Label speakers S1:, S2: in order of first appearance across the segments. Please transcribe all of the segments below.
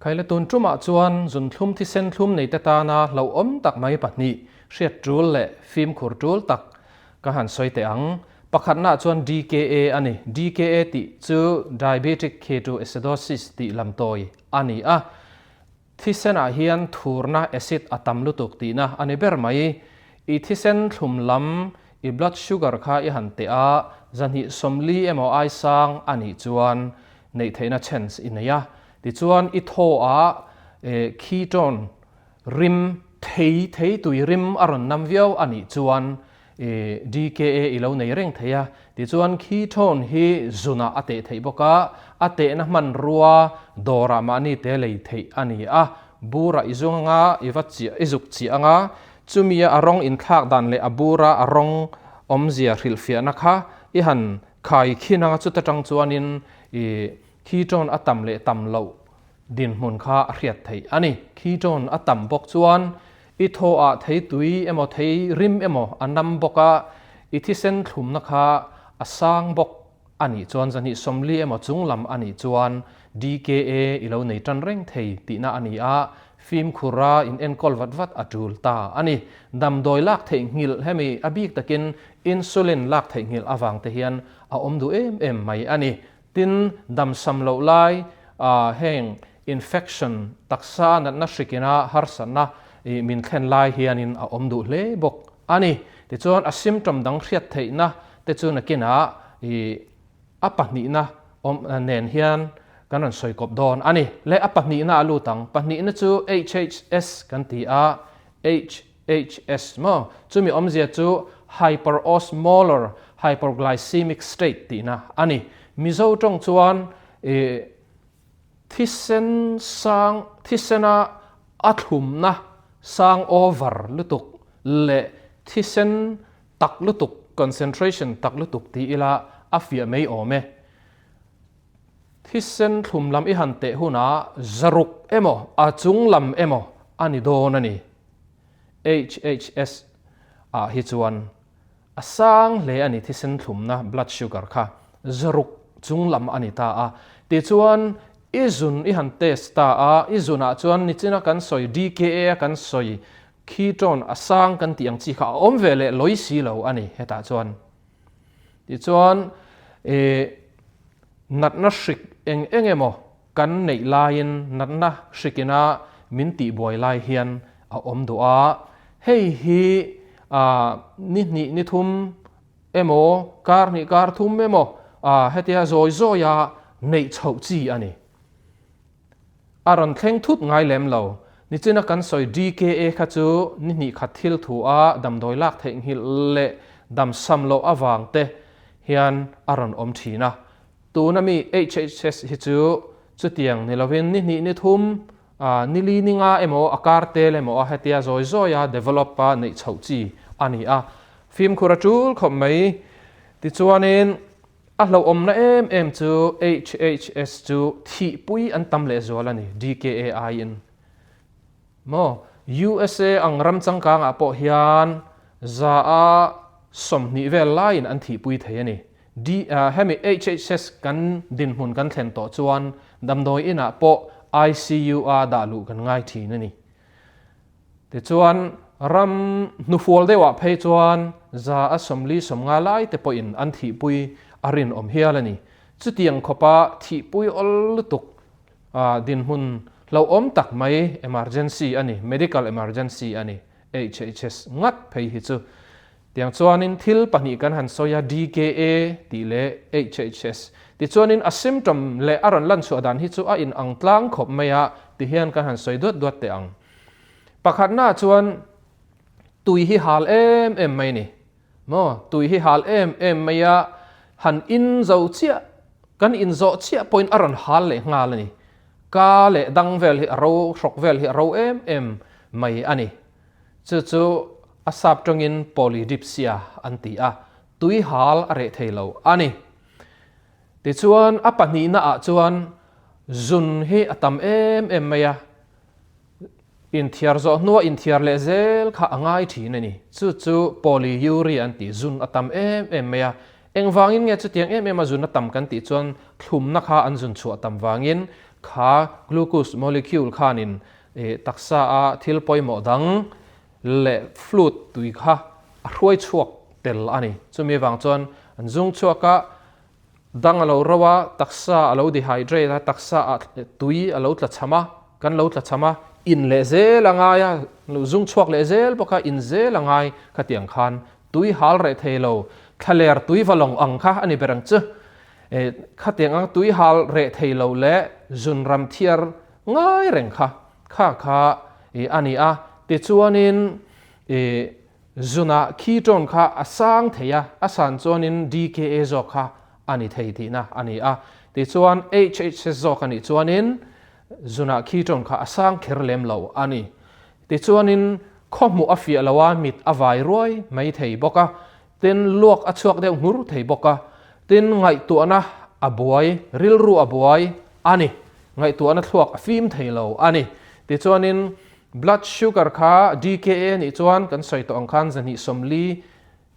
S1: Khaile tun tumah chuan zunthlum thisen thlum nei te tana hlauhawm tak mai pahnih hriat tul leh fimkhur tul tak ka han sawi teh ang. Pakhatnaah chuan DKA a ni. DKA tih chu Diabetic Ketoacidosis tih lamtawi a ni a. Thisenah hian thurna acid a tam lutuk tihna a ni ber mai. I thisen thlum lam, i blood sugar kha i han teh a, zahnih sawmli emaw ai sang a nih chuan neih theihna chance i nei a. Tichuan i thaw ah ketone rim thei thei tui rim a rawn nam viau a nih chuan DKA i lo nei reng thei a, tichuan ketone hi zunah a teh theih bawk a, a tehna hmanrua dawrah mahni te lei theih a ni a, burah i zung anga i va chiah i zuk chiah anga, chumia a rawng inthlak dan leh a bura a rawng awmzia hrilhfiahna kha i han khai khin anga chuta tang chuanin i ketone a tam leh tam loh dinhmun kha a hriat theih a ni. Ketone a tam bawk chuan I thaw ah thei tui emaw thei rim emaw a nam bawk a, i thisen thlumna kha a sang bawk a nih chuan zahnih sawmli emaw chung lam a nih chuan DKA i lo nei tan reng thei tihna a ni a, fimkhur a in enkawl vat vat a tul ta a ni. Damdawi lak theihnghilh hemi a bik takin insulin lak theihnghilh avang te hian a awm duh em em mai a ni. Tin, damsam loh lai heng Infection, taksa natna hrikina harsatna i min thlen lai hianin a awm duh hle bawk a ni. Tichuan a symptom dang hriat theihna te chu nakinah i a pahnihna awm nen hian kan rawn sawi kawp dawn a ni. Le a pahnihna a lut ang. Pahnihna chu HHS kan ti a, HHS maw? Chumi awmzia chu hyperosmolar hyperglycemic state tihna a ni. Mizo tawng chuan i Thisen sang, thisena a thlumna sang over lutuk leh thisen tak lutuk, concentration tak lutuk ti ila a fiah mai awm e. Thisen thlum lam i han teh hunah zaruk emaw a chung lam emaw a ni dawn a ni. HHS ah hi chuan A sang hle a ni thisen thlumna, blood sugar, kha zaruk chung lam a ni ta a. Tichuan, i zun i han test ta a, i zunah chuan nichina kan sawi DKA a kan sawi ketone a sang kan tih ang chi kha a awm ve leh lawi si lo a ni hetah chuan. Tichuan, i natna hrik eng eng emaw kan neih laiin natna hrikina min tihbuai lai hian a awm duh a, hei hi ni hnih ni thum emaw kar hnih kar thum emaw hetia zawi zawia neih chhoh chi a ni. A rawn thleng thut ngai lem lo. Nichina kan sawi DKA kha chu ni hnih khat thil thu a damdawi lak theihnghilh leh damsam loh avang te hian a rawn awm thin a. Tuna mi HHS hi chu chutiang ni lovin ni hnih ni thum, ni li ni nga emaw a kar tel emaw a hetia zawi zawia develop a neih chhoh chi a ni a. Fimkhur a tul khawp mai. Tichuanin a hlauhawmna em em chu HHS chu thihpui an tam lehzual a ni, DKA aiin. Maw? USA ang ram changkangah pawh hian za a 20 vel laiin an thihpui thei a ni. D, Hemi HHS kan dinhmun kan thlen tawh chuan damdawi inah pawh ICU a dah luh kan ngai thin a ni. Tichuan ram hnufual deuhah phei chuan za a 40 50 lai te pawhin an thihpui a rinawm hial a ni. Chutiang khawpa thihpui awl lutuk dinhmun hlauhawm tak mai emergency a ni, medical emergency a ni HHS ngat phei hi chu. Tiang chuanin thil pahnih kan han sawi a, DKA tih leh HHS. Tichuanin a symptom leh a rawn lan chhuah dan hi chu a in ang tlang khawp mai a, tihian kan han sawi duat duat teh ang. Pakhatnaah chuan tui hi hal em em mai ni. Maw? Tui hi hal em em mai a, han in zo chiah, kan in zawh chiah pawhin a rawn hal leh nghal a ni. Ka leh dang vel hi a ro, hrawk vel hi a ro em em mai a ni. Chu chu a sap tawngin polydipsia an ti a, tui hal a reh thei lo a ni. Tichuan a pahnihna ah chuan zun hi a tam em em mai a, inthiar zawh hnua inthiar leh zel kha a ngai thin a ni. Chu chu polyuria an ti, zun a tam em em mai a. Engvangin nge chutiang em em a zun a tam kan tih chuan thlumna kha an zun chhuah tam vangin. kha glucose molecule khanin taksa a thil pawimawh dang leh fluid tui kha a hruai chhuak tel a ni. Chumi avang chuan an zung chhuak a, dang a lo ro a, taksa a lo dehydrate a, taksa ah tui a lo tla cham a, kan lo tla cham a, in leh zel a ngai a, lo zung chhuak leh zel bawk a, in zel a ngai khatiang khan tui hal reh thei lo, thlaler tui va lawng ang kha a ni ber ang chu. Khatiang ang tui hal reh thei lo leh zun ram thiar ngai reng kha kha kha a ni a. Tichuanin zunah ketone kha a sang thei a, a san chuanin DKA zawk kha a ni thei tihna a ni a. Tichuan HHS zawk a nih chuanin zunah ketone kha a sang kher lem lo a ni. Tichuanin khawhmuh a fiah lo a, mit a vai ruai mai thei bawk a. Tin, luak a chhuak deuh nghur thei bawk a. Tin, ngaihtuahna a buai, rilru a buai a ni. Ngaihtuahna thluak a fim thei lo a ni. Tichuanin, blood sugar kha DKA nih chuan kan sawi tawh ang khan 240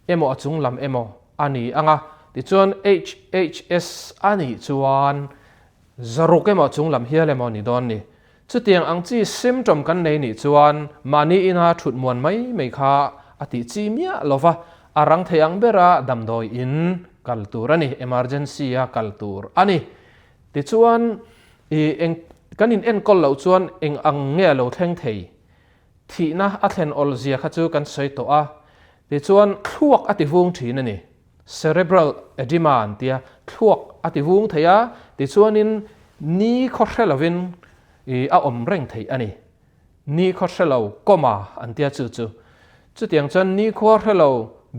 S1: emaw a chung lam emaw a ni ang a. Tichuan, HHS a nih chuan 600 emaw a chung lam hial emaw a ni dawn ni. Chutiang ang chi symptom kan nei nih chuan mahni ina thut muan mai mai kha a tih chi miah lo va, a rang thei ang bera damdawi in kal tur a ni, emergency a kal tur a ni. Tichuan i eng kan in enkawl loh chuan eng ang nge a lo thleng thei? Thihna a thlen awl zia kha chu kan sawi tawh a, tichuan thluak a ti vung thin a ni. Cerebral edema an tia, thluak a ti vung thei a, tichuanin ni khaw hre lovin i a awm reng theih a ni. Ni khaw hre lo, coma an tia chu chu. Chutiang chuan ni khua hre lo,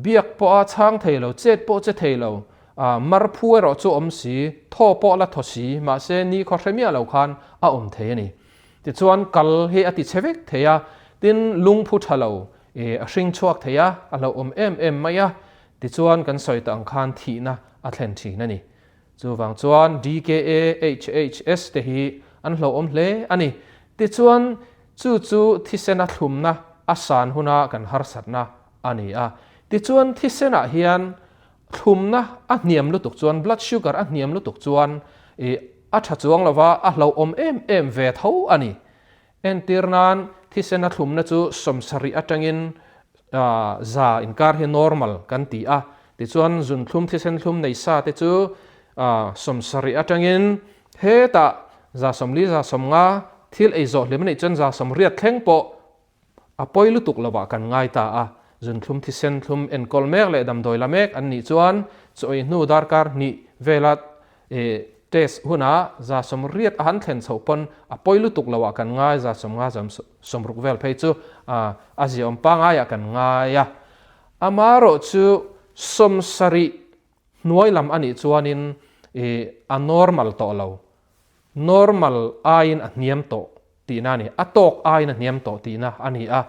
S1: biak pawh a chhang thei lo, chet pawh che thei lo, a mar phu erawh chu awm si, thaw pawh la thaw si, mahse ni khaw hre miah lo khan a awm thei a ni. Tichuan kal hi a ti chhe vek thei a, tin lungphu tha lo i a hring chhuak thei a, a hlauhawm em em mai a, Tichuan kan sawi ta ang khan thihna a thlen thin a ni. Chuvang chuan DKA, HHS te hi an hlauhawm hle a ni. Tichuan chu chu thisena thlumna a san huna kan harsatna a ni a. Tichuan thisenah hian thlumna a hniam lutuk chuan, blood sugar a hniam lutuk chuan ih a tha chuang lova a hlauhawm em em ve tho a ni. Entir nan thisena thlumna chu 70 atangin za inkar hi normal kan ti a, tichuan zunthlum thisen thlum nei sa te chu 70 atangin hetah 40 150 thil ei zawh hlim a nih chuan 80 thleng pawh a pawi lutuk lovah kan ngai ta a, zunthlum thisen thlum enkawl mek leh damdawi la mek an nih chuan chaw ei hnu darkar hnih vela Test hunah 80 a han thlen chhoh pawn a pawi lutuk lo ah kan ngai, 50 60 vel phei chu a ziaawm pangaiah kan ngai a. Amaherawh chu 70 hnuai lam a nih chuanin a normal tawh lo, normal aiin a hniam tawh tihna a ni, a tawk aiin a hniam tawh tihna a ni a.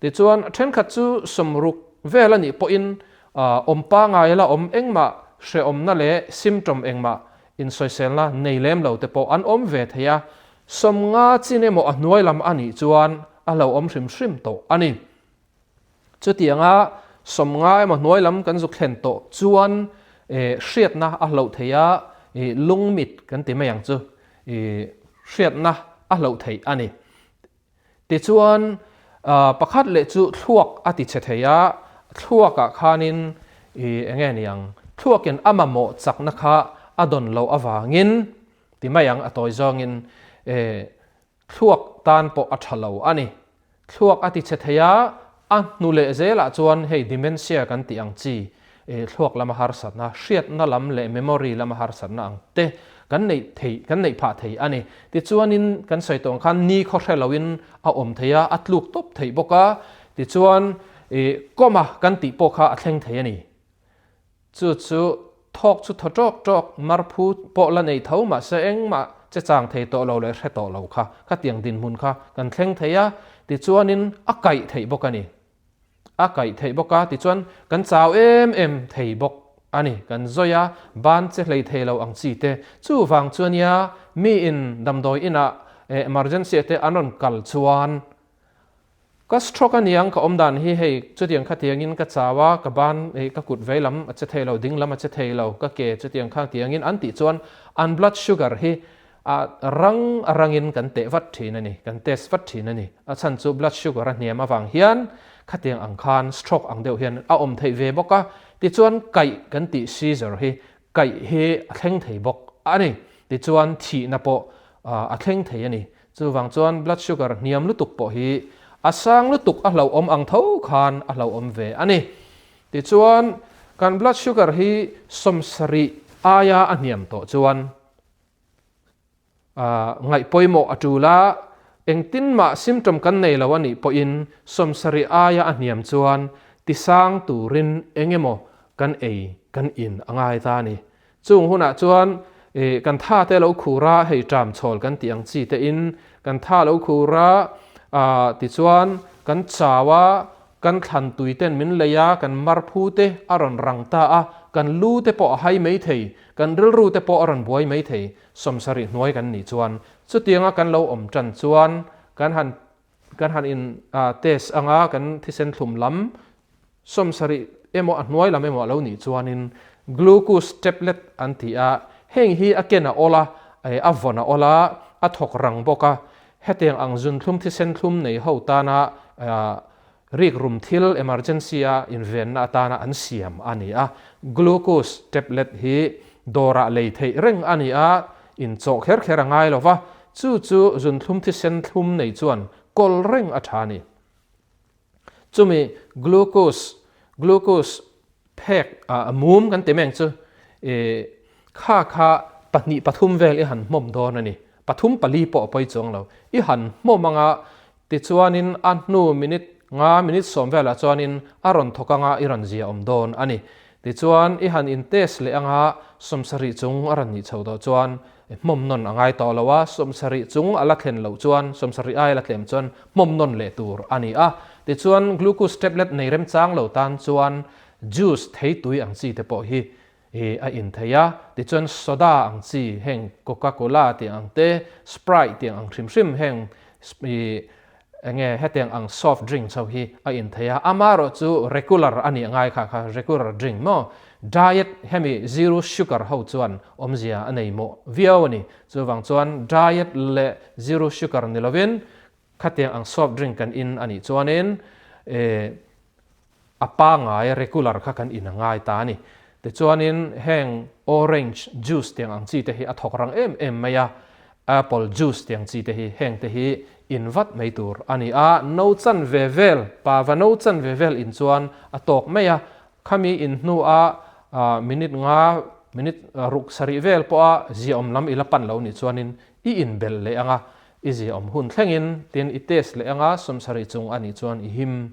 S1: Tichuan, thenkhat chu 60 vel a nih pawhin awm pangai la awm engmah hrehawmna leh symptom engmah insawiselna nei lem lo te pawh an awm ve thei a, 50 chin emaw a hnuai lam a nih chuan a lo awm hrim hrim tawh a ni. Chutianga 50 emaw hnuai lam kan zuk thlen tawh chuan hriatna a hloh thei a, lungmit kan ti mai ang chu, hriatna a hloh theih a ni. Tichuan, pakhat leh chu thluak a ti chhe thei a, thluakah khanin eng nge ni ang, thluakin a mamawh chakna kha a dawn loh avangin ti mai ang a tawi zawngin Thluak tan pawh a tha lo a ni. Thluak a ti chhe thei a, a hnu leh zelah chuan hei dementia kan tih ang chi, thluak lama harsatna, hriatna lam leh memory lama harsatna ang te kan neih thei, kan neih phah thei a ni. Tichuanin kan sawi tawh ang khan ni khaw hre loin a awm thei a, a tluk tawp theih bawk a, tichuan coma kan tih pawh kha a thleng thei a ni. Chu chu thawk chu thaw ṭawk ṭawk, marphu pawh la nei tho mahse engmah che chang thei tawh lo leh hre tawh lo kha khatiang dinhmun kha kan thleng thei a, tichuanin a kaih theih bawk a ni. A kaih theih bawk a, tichuan kan chau em em thei bawk a ni. Kan zawi a, ban che hlei thei lo ang chi te. Chuvang chu ania miin damdawi inah emergency te an rawn kal chuan Ka stroke a niang ka awm dan hi hei chutiang khatiangin ka chau a, ka ban hei ka kut vei lam a che thei lo, ding lam a che thei lo, ka ke chutiang khang tiangin an tih chuan an blood sugar hi A rang a rangin kan teh vat thin a ni, kan test vat thin a ni. A chhan chu blood sugar a hniam avang hian khatiang ang khan stroke ang deuh hian a awm theih ve bawk a. Tichuan kaih kan tih seizure hi kaih hi a thleng thei bawk a ni. Tichuan thihna pawh a thleng thei a ni. Chuvang chuan blood sugar hniam lutuk pawh hi a sang lutuk a hlauhawm ang tho khan a hlauhawm ve a ni. Tichuan kan blood sugar hi 70 aia a hniam tawh chuan Ngaih pawimawh a tul a, engtin mah symptom kan nei lo a nih pawhin 70 aia a hniam chuan tisang turin eng emaw kan ei kan in a ngai ta a ni. Chung hunah chuan kan tha te lo khur a, hei ṭam chhawl kan tih ang chi te in kan tha lo khur a, tichuan kan chau a, Kan thlan tui ten min lei a, kan mar phu te a rawn rang ta a, kan lu te pawh a hai mai thei, kan rilru te pawh a rawn buai mai thei, 70 hnuai kan nih chuan chutianga kan lo awm tan chuan kan han kan han in test anga kan thisen thlum lam 70 emaw a hnuai lam emaw a lo nih chuanin glucose tablet an ti a, heng hi a ken a awl a, a vawn a awl a, a thawk rang bawk a, Hetiang ang zunthlum thisen thlum nei ho tana rikrum thil emergency a invenna atana an siam a ni a. Glucose tablet hi dawrah lei theih reng a ni a, inchawh kher kher a ngai lo va, chu chu zunthlum thisen thlum nei chuan kawl reng a tha a ni. Chumi glucose, glucose phek a mum kan ti meng chu i kha kha pahnih pathum vel i han hmawm dawn a ni. Pathum pali pawh a pawi chuang lo. I han hmawm anga tichuanin a hnu minute nga minute 10 velah chuanin a rawn thawk anga i rawn zia awm dawn a ni. Tichuan i han in test leh anga 70 chung a rawn nih chho tawh chuan hmawm nawn a ngai tawh lo a, 70 chung a la thlen loh chuan 70 ai a la tlem chuan hmawm nawn leh tur a ni a. Tichuan glucose tablet nei remchang lo tan chuan juice theitui ang chi te pawh hi a in thei a. Tichuan soda ang chi heng coca cola tih ang te, sprite tih ang hrim hrim heng enge hetiang ang soft drink chho hi a in thei a. Amaherawh chu regular a nih ngai kha kha regular drink maw? Diet hemi zero sugar ho chuan awmzia a nei mawh viau a ni. Chuvang chuan diet leh zero sugar ni lovin khatiang ang soft drink kan in a nih chuanin a pangai regular kha kan in a ngai ta a ni. Tichuanin heng orange juice tiang ang chi te hi a thawk rang em em mai a, apple juice tiang chi te hi heng te hi in vat mai tur a ni a, no chan ve vel, pava no chan ve vel in chuan a tawk mai a, khami in hnua minute nga, minute ruk sarih vel pawha ziaawm lam i la pan lo nih chuanin i inbelh leh ang a, i ziaawm hun thlengin tin i test leh ang a, 70 chung a nih chuan i him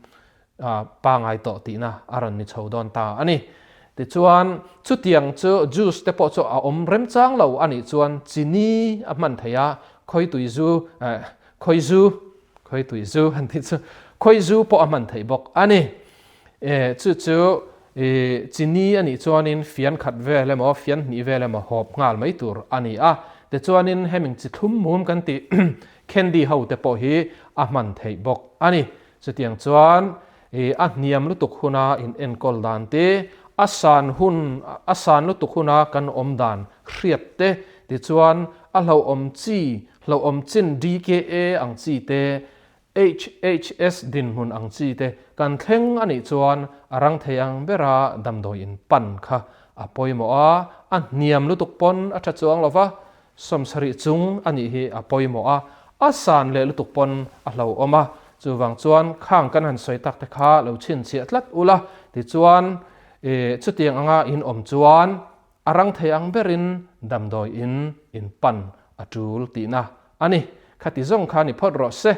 S1: pangai tawh tihna a rawn ni chho dawn ta a ni. Tichuan, chutiang chu juice te pawh chu a awm remchang lo a nih chuan chini a hman thei a, khawitui zu, khawi zu, khawitui zu han tih chu, khawi zu pawh a hman theih bawk a ni. Chu chu chini a nih chuanin fian khat vel emaw, fian hnih vel emaw hawp nghal mai tur a ni a. Tichuanin heming chi thlum mum kan tih candy ho te pawh hi a hman theih bawk a ni. Chutiang chuan i a hniam lutuk huna in enkawl dan te, a san hun a san lutuk huna kan awm dan hriat te, tichuan a hlauhawm chi, hlauhawm chin DKA ang chi te, HHS dinhmun ang chi te kan thleng a nih chuan a rang thei ang bera damdawi in pan kha a pawimawh a, a hniam lutuk pawn a tha chuang lo va, 70 chung a nih hi a pawimawh a, a san leh lutuk pawn a hlauhawm a, chuvang chuan khang kan han sawi tak te kha lo chhinchhiah tlat ula, tichuan chutiang anga in awm chuan a rang thei ang berin damdawi in in pan a tul tihna a ni. Khati zawng kha ni phawt rawh se.